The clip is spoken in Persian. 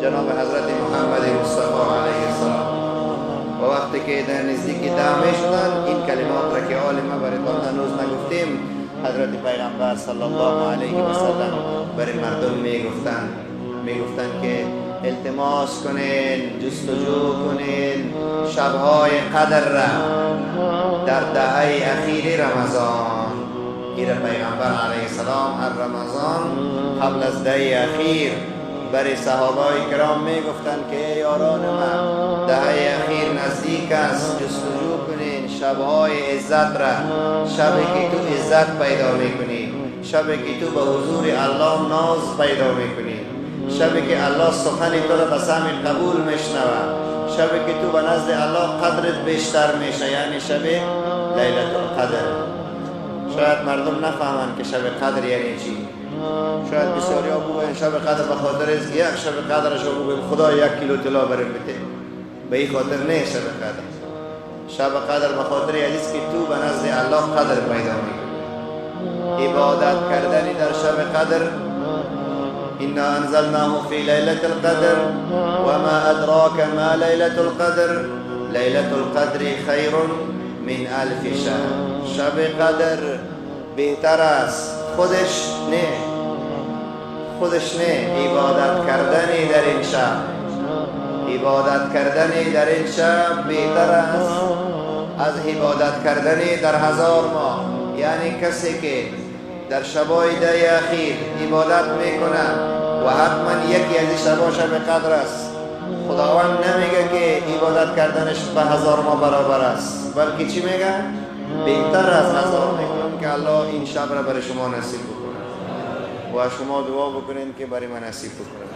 جناب حضرت محمد مصطفی علیه السلام. و وقتی که در نزدیک 10 میشدن، این کلمات را که حال ما برایتان هنوز نگفتیم، حضرت پیغمبر صلی الله علیه و سلم برای مردم میگفتند. میگفتند که التماس کنین، جستجو کنین شبهای قدر را در دهه اخیر رمضان. این پیغمبر علیه السلام هر رمضان قبل از دهه اخیر برای صحابه کرام میگفتند که ای یاران من، دهه اخیر نزدیک است، جستجو کنین شبهای عزت را، شبی که تو عزت پیدا میکنی، شبی که تو به حضور الله ناز پیدا میکنی، شبی که الله سخن تو را به سمع قبول میشنوه، شبی که تو به نزد الله قدرت بیشتر میشه، یعنی شب لیلة القدر. شاید مردم نفهمند که شب قدر یعنی چی. شاید بسیاری ها بگوین شب قدر به خاطر است که یک شب قدرش رو بگویم خدا 1 کیلو طلا بریم بده. به این خاطر نه شب قدر. شب قدر به خاطر است که تو به نزد الله قدر پیدا میکنی. عبادت کردنی در شب قدر، إنا أنزلناه في ليلة القدر وما أدراك ما ليلة القدر ليلة القدر خير من ألف شهر. شب قدر بهتر است، خودش نه، خودش نه، عبادت کردنی در این شب، عبادت کردنی در این شب بهتر است از عبادت کردنی در 1000 ماه. یعنی کسی که در شبای ده اخیر عبادت میکنه و حتما یکی از این شبا شب قدر است، خداوند نمیگه که عبادت کردنش به 1000 ماه برابر است، بلکه چی میگه؟ بهتر از 1000. میکنم که الله این شب را برای شما نصیب بکنه و شما دعا بکنین که برای من نصیب بکنه.